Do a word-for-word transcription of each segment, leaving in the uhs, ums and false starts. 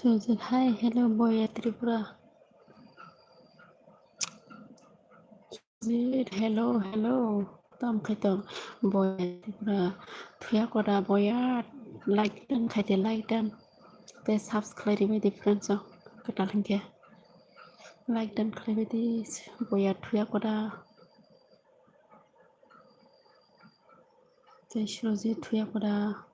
Sujit, hi, hello, Boya Tripura. Sujit, hello, hello. Tam khaito, Boya Tripura. Thuya koda, Boya, like dan khaite, like dan. Te subscribe bai di friends o. Kwtal hinkhe. Like dan khlaibai di, Boya Thuya koda. Tei Sujit Thuya koda.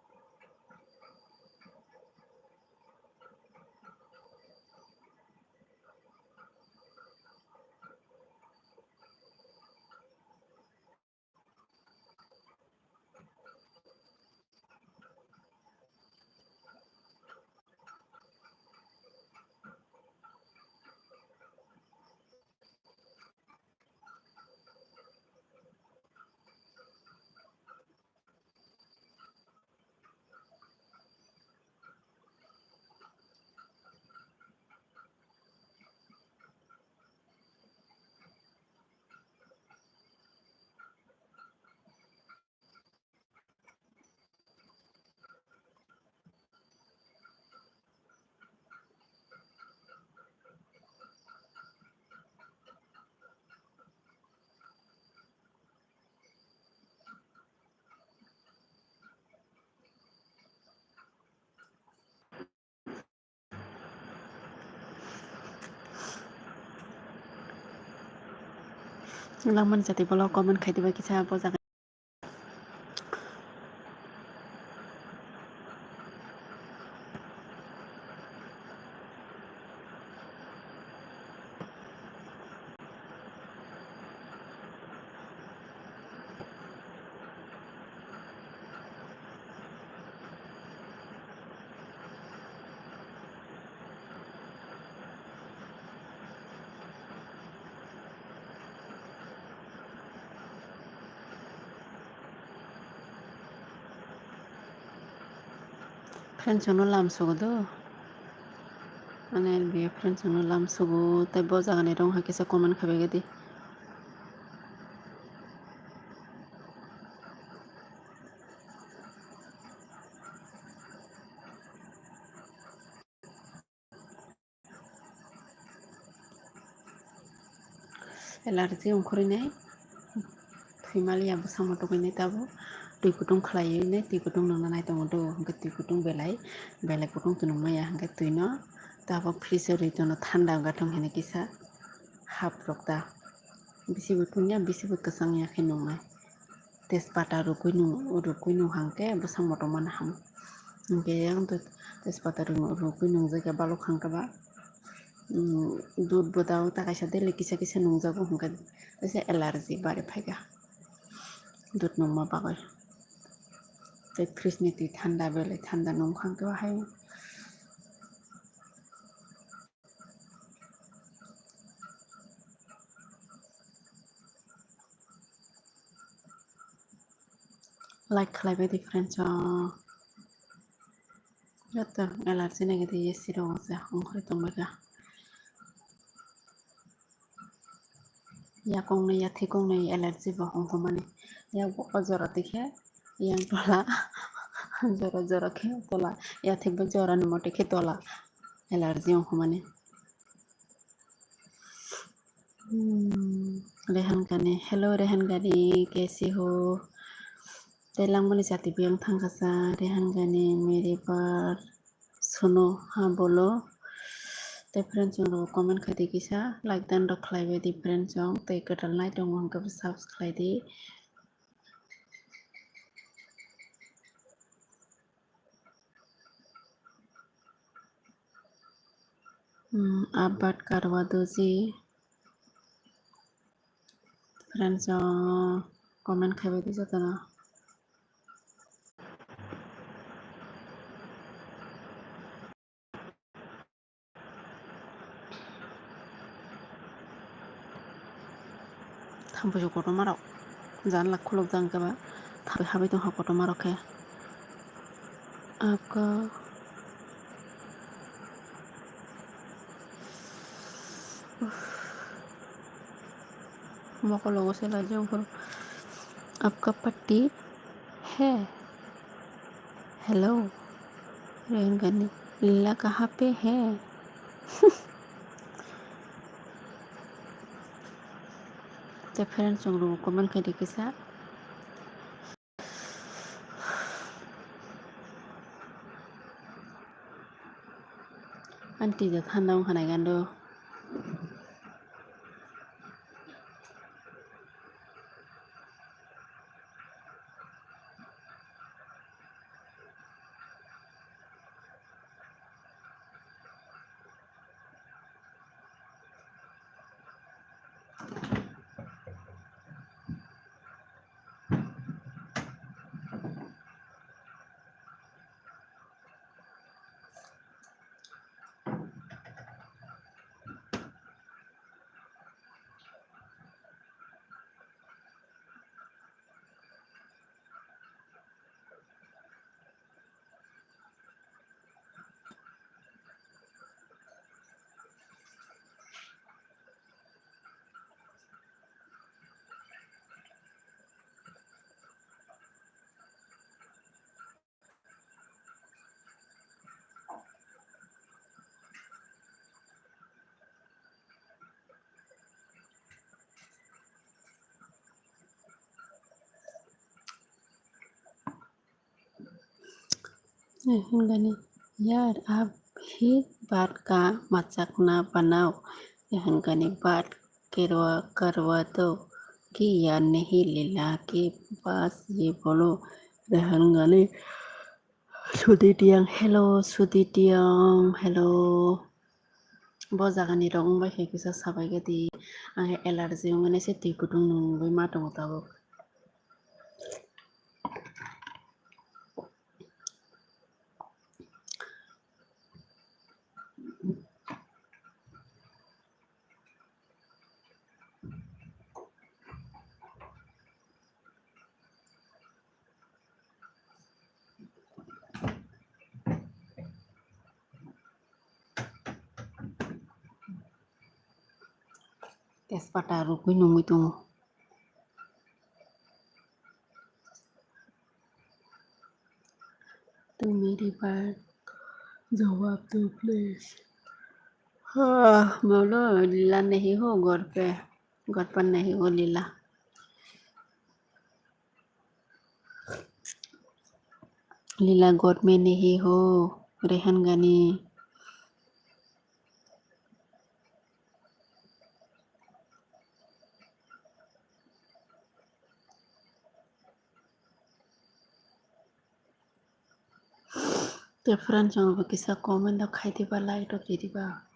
Langmani jati bolok comment khai diba kisa bo jaga. Friends no lam sugo do. Ani L B friends no lam sugo, tei bo jaga ni rong hai kisa comment khai bai di. Allergy ongkhorwi nai, thwi maliya bwsakno tugwi nai tabuk. Twi kutung khlaiwi nai, twi kutung nungna nai tongo do, hwnkhe twi kutung belai, belai kutung twi nung maya, hwnkhe twino tabuk fridge o rwi tono, thanda wngkha thung hinwi kisa hap rok ta. Bisi bo tungya, bisi bo kwchang ya khe nungnai. Tejpata rwgwi nung, rwgwi nung hwnkhe bwsakno tongmani ham. Hwnkhe yang tejpata rwgwi nungjak ya balok hwnkhe ba, um, dudh bo tabuk ta kaisa daily kisa kisa nungjago hwnkhe teisa allergy bari phaikha dudh nungma bagwi. Tei fridge ni twi thanda belai thanda nung hwnkhe bahai. Like khlaibai di friends o. Joto allergy nai khe tei A C rok se ongkhorwi tongbaikha. Yakung ni yathikung ni allergy bo ongkhormani. Yak bo o jora twi khe yang tola, jora jora khe tola, yathik bo jora ni mote khe tola, allergy ongkhormani. Hmm, Rehan Gani, hello Rehan Gani, kaise ho? Tei langmani jati biyang thangkha sa, Rehan Gani, meri bar suno ha bolo. Tei friends rok comment khai di kisa, like dan rok khlai bai di friends rok, tei kwtal nai tongo hwnkhe bo subscribe khlai di. Hmm, Abad Karwa Doji. Friends, o comment khai bai di jotono. Thampuisu kotorma rok janla khuluk jang khe ba thampi habai tongkha kotorma rok khe. Aka mokologo se lajiyong phuru. Apka patti hai? Hello, Rehan Gani. Lila kaha pe hai? Te friends, chwng rw comment khai di kisa. Aunty ja thanda wngkha nai gando. Hinggani, yaar, aap hi baat ka mazak na banao. Hinggani, baat karwa, karwa do ki yaar nahi, Leela ke paas ye bolo. Hinggani, Suditiang, hello, Suditiang, hello. Bo jagani rok wngbai khe kisa sabai khe di. Ang khe allergy wngmani se twi kutung nungwi ma tongo tabuk. Tejpata rwgwi nungwi tongo. Tu meri baat jawab do, please. Ha, bolo, Leela nahi ho ghar pe, ghar par nahi ho Leela. Leela ghar mein nahi ho, Rehan Gani. Te friends, ang bo kisa comment rok khai diba, like rok ri diba.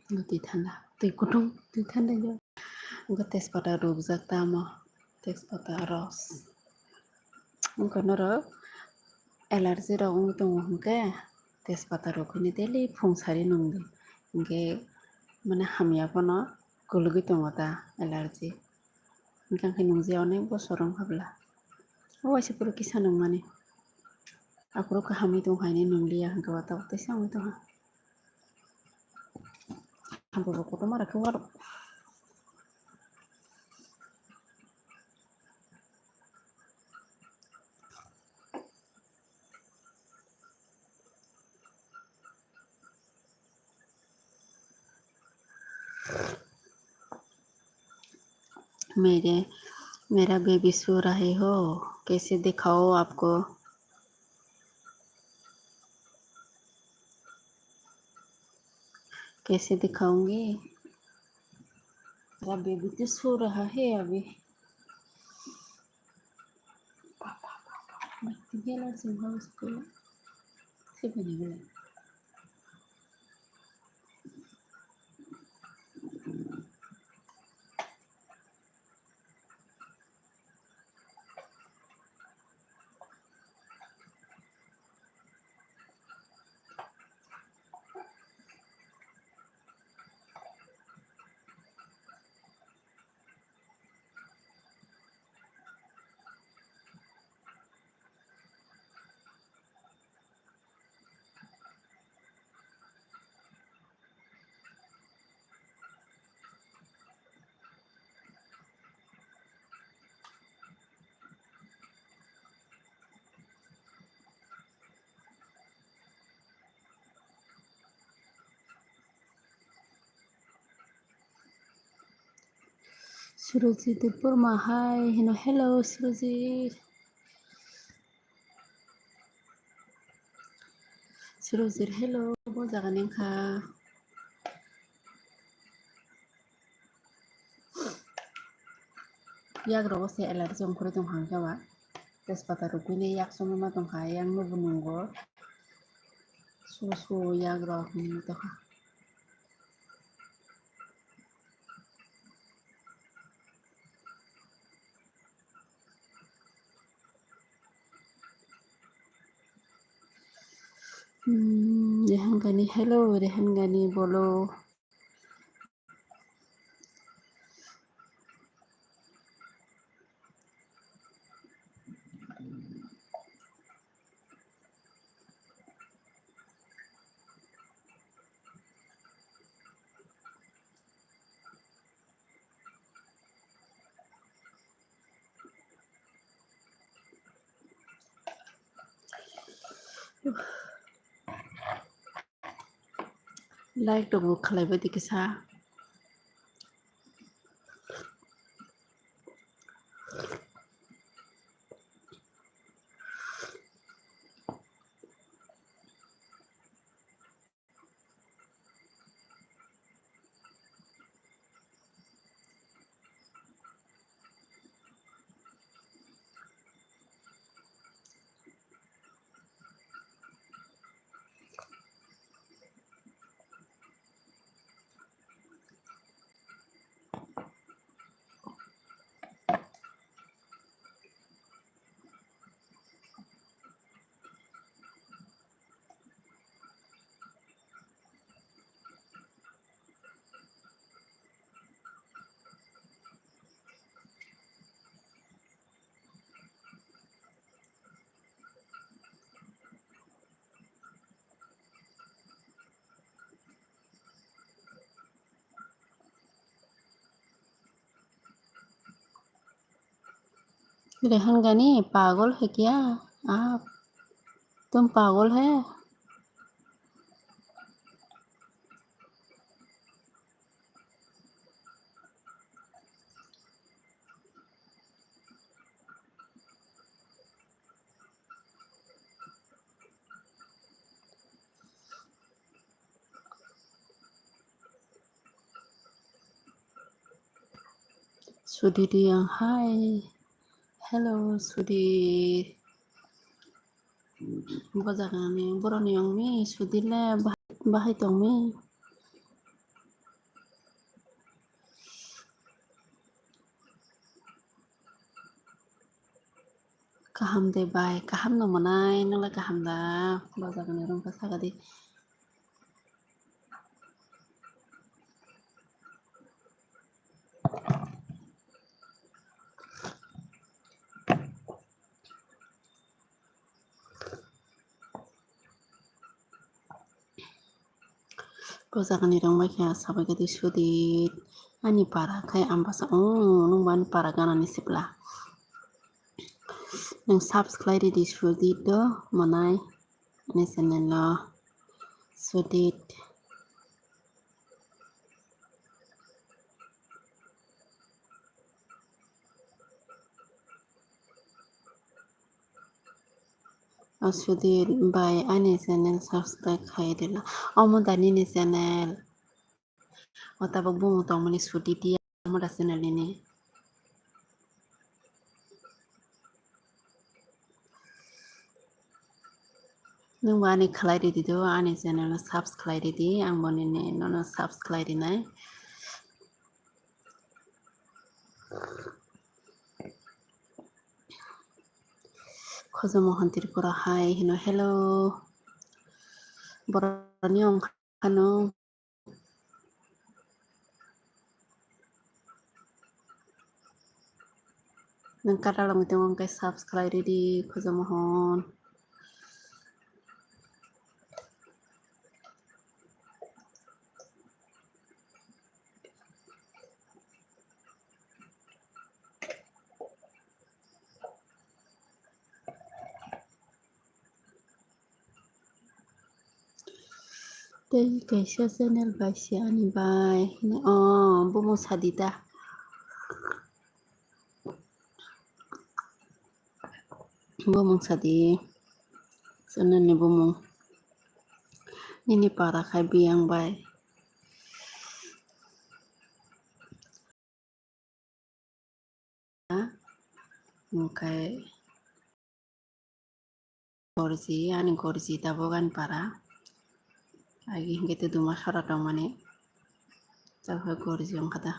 Twi thanda, twi kutung, twi thanda jo. Wngkha tejpata rwkjak tamo, tejpata ros. Wngkha norok allergy rok wngwi tongo hwnkhe tejpata rwgwini daily phung sari nungdi. Hwnkhe mane hamya phano kwlwgwi tongo ta allergy. Hwnkhe nungya onek bosor wngkha bwla. O waisa phuru kisa nungmani. Aphuru kahamwi tongkha hinwi nungliya hwnkhe o tabuk teisa wngwi tongkha. Hamburbo kotorma rok khe uarok. मेरे, मेरा बेबी सो रहे हो, कैसे दिखाओ आपको? कैसे दिखाऊंगी? मेरा बेबी तो सो रहा है अभी। पापा, पापा, मैं तुझे लड़ दूंगा उसको। से बनेगा। Surojit Debbarma hai hino, hello Surojit. Surojit, hello, bo jaga ni wngkha. Yak rogo se allergy ongkhorwi tong hangkhe ba. Tejpata rwgwini yak chomwi ma tongkha, yang no bo nungo. Su su yak rok hinwi tongkha. Hmm, Rehan Gani, hello, Rehan Gani, bolo. Like rok bo khlai bai di kisa. Rehan गनी पागल है क्या? आप, तुम पागल है? Sudidi yang hai. Hello, Sudi. Bo jaga ni borok ni ong mi, Sudi le bahai, bahai tong mi. Kaham de bai, kaham no mwnai, nwng le kaham da? Bo jaga ni rung kha saka di. Bo jaga ni rwng bai kha sabai khe di Sudit, ani para khai Ambasa, oh, nwng bo ani para gana ni sibla. Nwng subscribe khlai ridi Sudit do mwnai ani channel o Sudit. O Sudit bai ani channel subscribe khai rwla. Omo da nini channel? O tabuk bumung tongmani Sudit ya, omo da channel nini? Nwng bo ani khlai ridi do, ani channel no subscribe khlai ridi, ang bo nini nono subscribe khlai rinai. Khoja Mohan Tripura hai hino, hello. Borok ni ong khano. Nwng katalangwi tongo hwnkhe subscribe ridi Khoja Mohan. Tei kaisa channel bai se ani bai hwnwi, oh, bumung Sadita. Bumung sadi, channel ni bumung. Nini para khai biyang bai. Hwnkhe gorji, ani gorji tabuk ani para. Agi hwnkhe tei duma sora tongmani. Tabuk gorji wngkha da.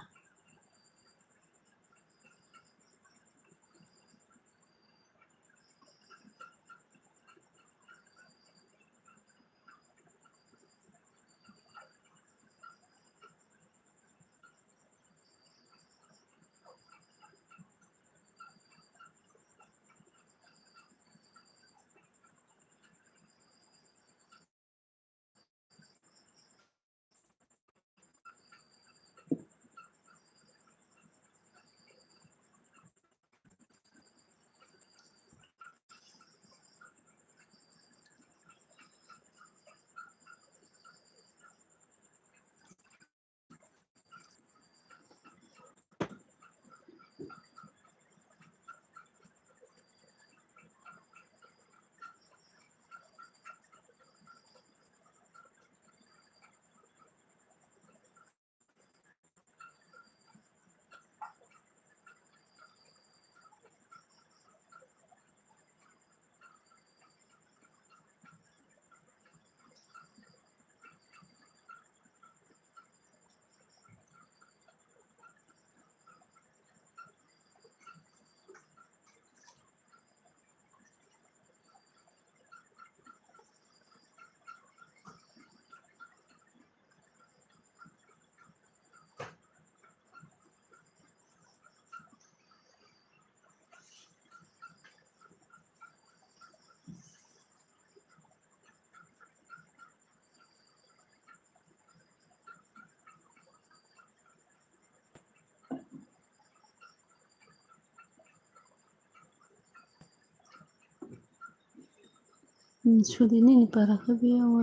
Hmm, sudi nini para khe biyang o.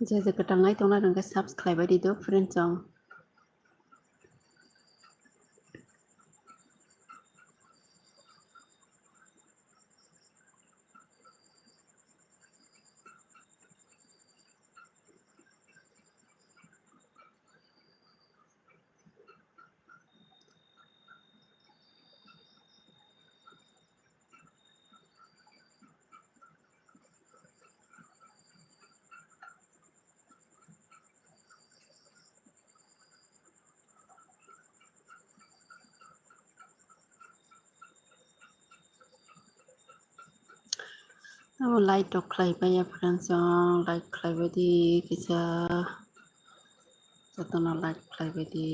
Je je kwtal nai tongnai rwngkhe subscribe bai di do friends chong. Abo like rok khlai pai ya friends chong, like khlai bai di kisa, jotono like khlai bai di.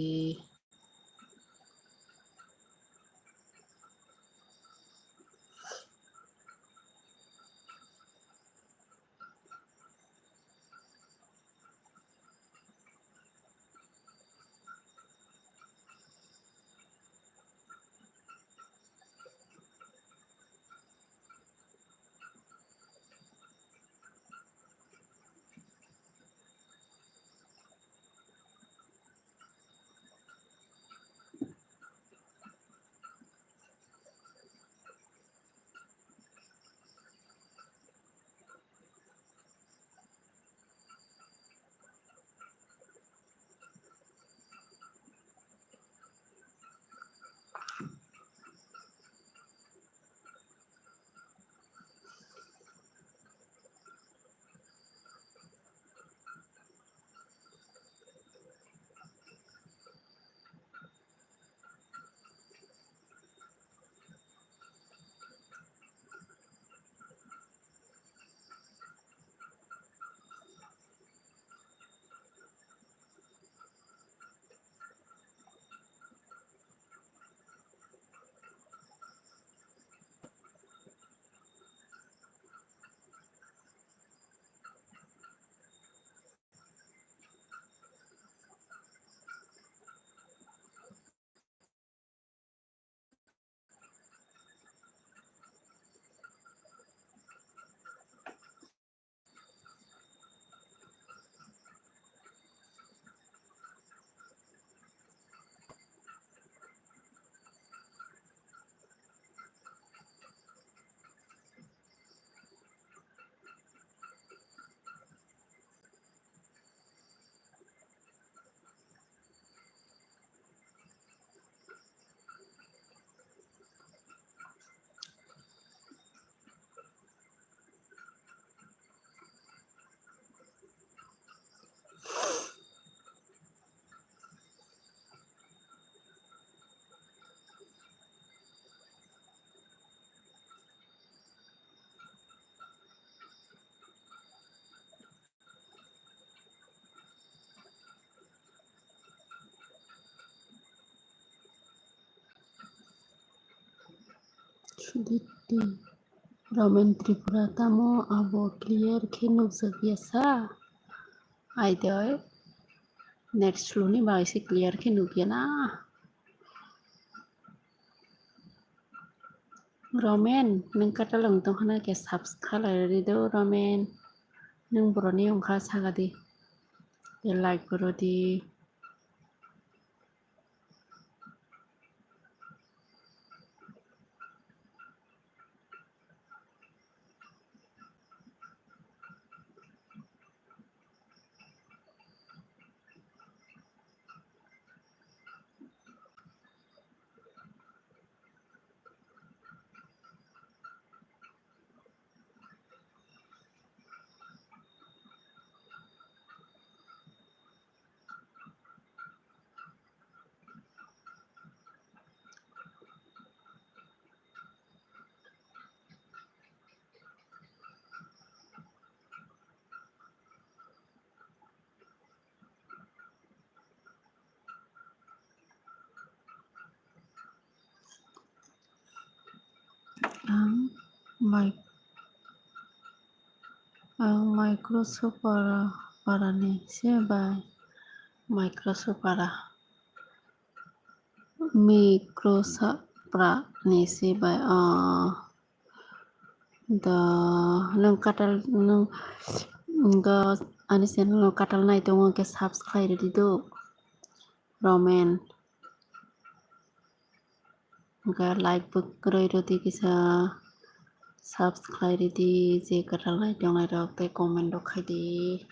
Suditi. Romen Tripura tamo abo clear khe nukjakya sa? Aidoi net slow ni bagwi se clear khe nukya na. Romen, nwng kwtal wng tongkha na khe subscribe khlai rwdi do Romen. Nwng boroni wngkha sakadi. Tei like bo rwdi. Ang mai-, ang Microsoft para, para ni se bai Microsoft para. Microsoft para ni se bai, ah, do nwng kwtal nwng, do ani channel no kwtal nai tongo khe subscribe rwdi do Romen. Hwnkhe like bo kwrwi rwdi kisa, subscribe rwdi, je kwtal nai tongnai rok tei comment rok khaidi.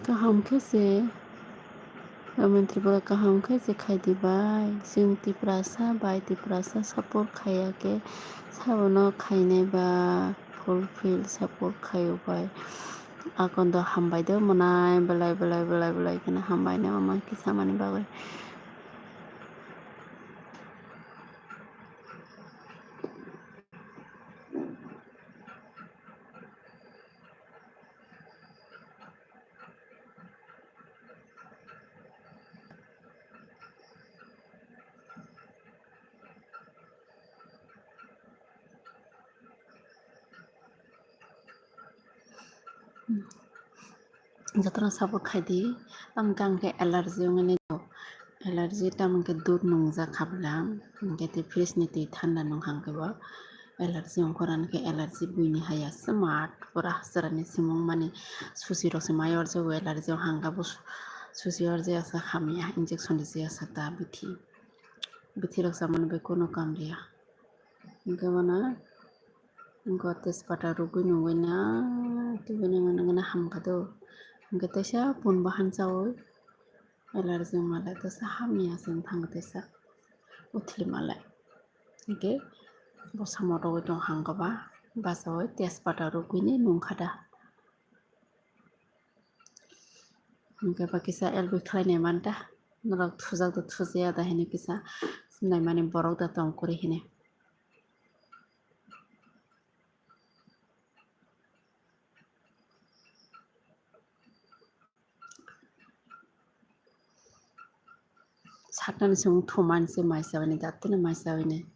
Kaham khe se, Roman Tripura kaham khe se khaidi bai. Chwng Tiprasa bai Tiprasa support khaiya khe sabono khainai ba fulfill support khaio bai. Akondo hambai do mwnai belai belai belai belai kheno hambai no ama khe samani bagwi. Jotono support khai di. Tamo khe ang khe allergy wngwi nai do. Allergy tamo khe dudh nungjak kha bwla. Hwnkhe tei fridge ni twi thanda nung hang khe bo allergy wngkha, ani khe allergy buini haya smat pura chwraini simung mani susi rok se mai orjago allergy o hang khe bo su-, susi orjaya sa hamya injection rijaya sa ta bithi. Bithi rok chamani bai kunu kam riya. Hwnkhe bono wngkha tejpata rwgwi nungwi na twiwi nungwi nungwi na hamkha do. Hwnkhe teisa pun bahan chaui allergy malai teisa hamya se wng thango teisa uthli malai. Hwnkhe bo samo rwgwi tong hangkhe ba bachaui tejpata rwgwini nungkha da. Hwnkhe ba kisa help khlainai manta. Norok thujak da thujaya da hinwi kisa naimani borok da tong kwrwi hinwi. Saknani se wng thumani se mai chaui nai, datino mai chaui nai.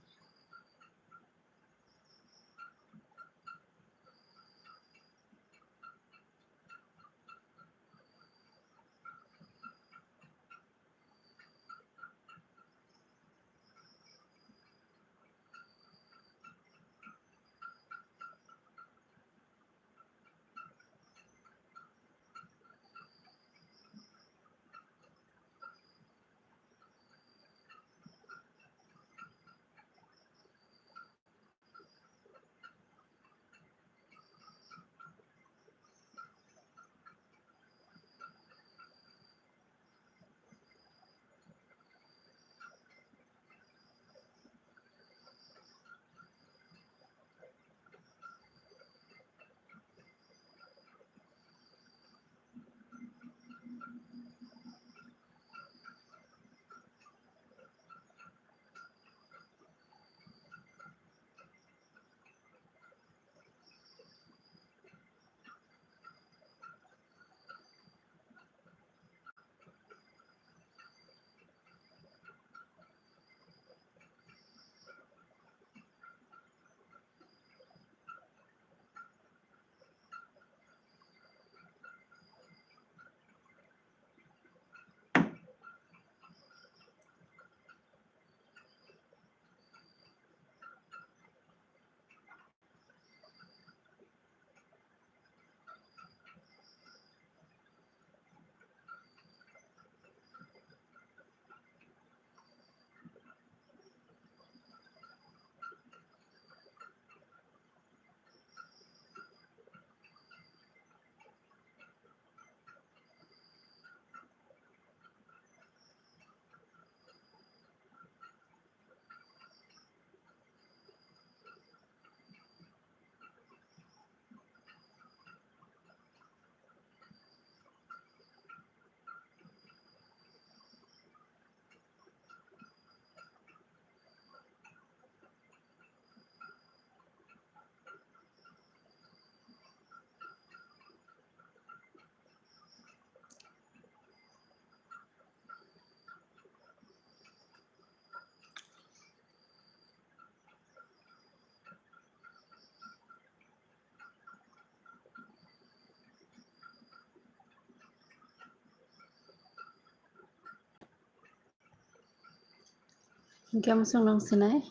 Hingke ang swngno sinai,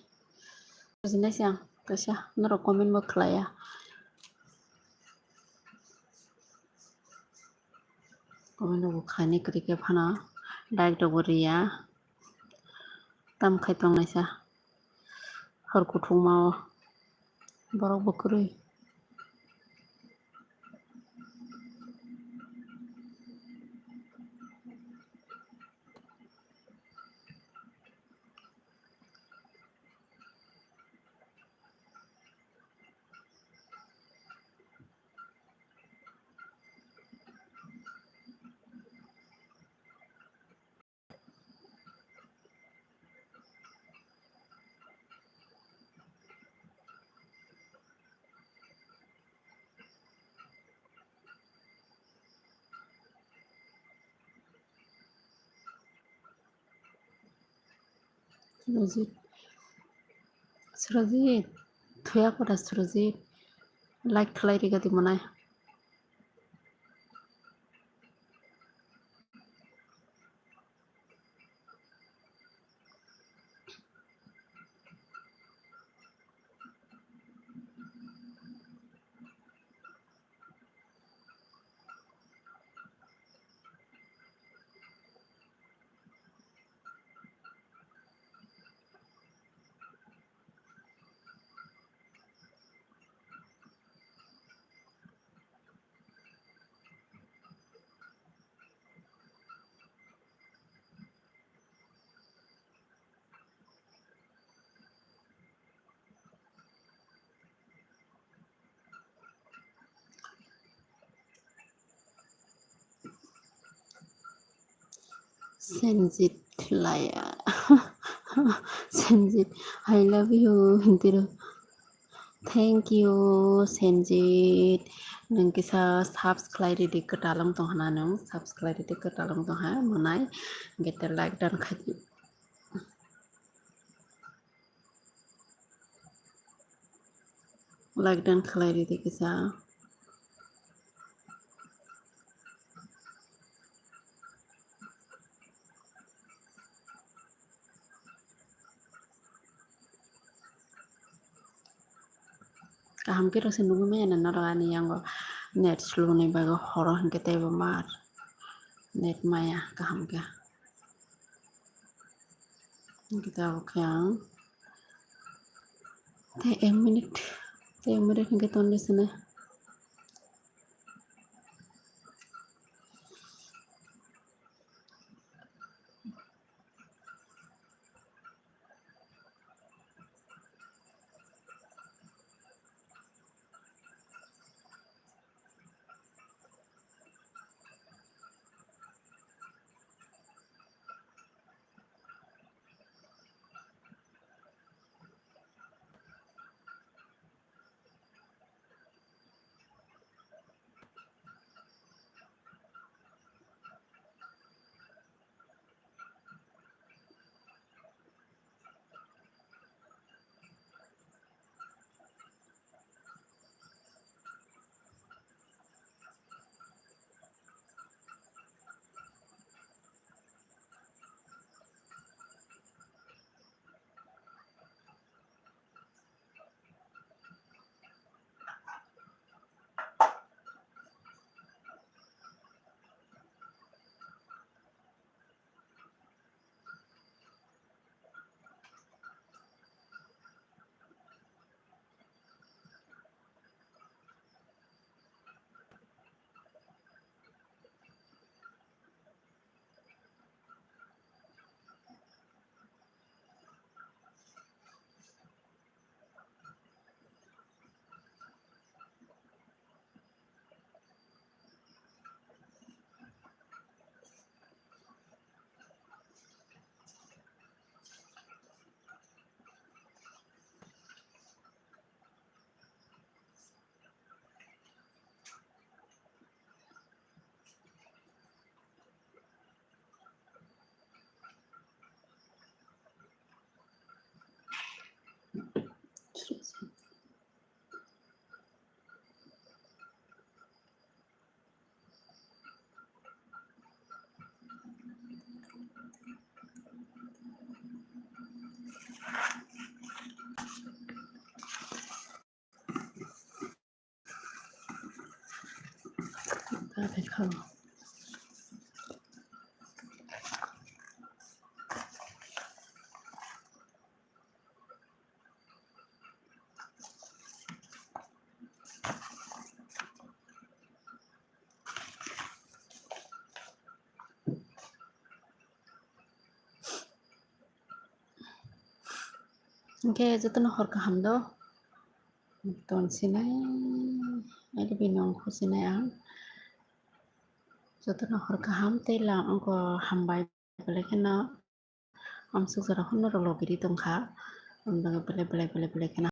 sinai se ang kaisa norok comment bo khlaiya. Comment rok bo khlainai kwrwi khe phano like rok bo riya. Tam khai tongnaisa hor kuthukma o borok bo kwrwi. Surajit, Surajit, thuya kora Surajit, like khlai riga di monai. Senjit Laya. Senjit, I love you. Hintiro. Thank you, Senjit. Nung kisa subscribe ridi kwtalong tong hana nung. Subscribe ridi kwtalong tong ha manai. Gete like dan khai. Like dan khlai ridi kisa. Kaham khe rwse nugwi maya na norok ani yango net slow ni bagwi horo hinkhe teibo mar net maya kaham khe. Hinkhe tabuk khe ang tei ek minute, tei ek minute hinkhe tonwi sene. Hwnkhe jotono hor kaham do ton sinai, aile bini ongkho sinai ang. Jotono hor kaham tei la ongkho hambai belai kheno. Amsuk jora hwnwi rw logiri tongkha, belai belai belai belai kheno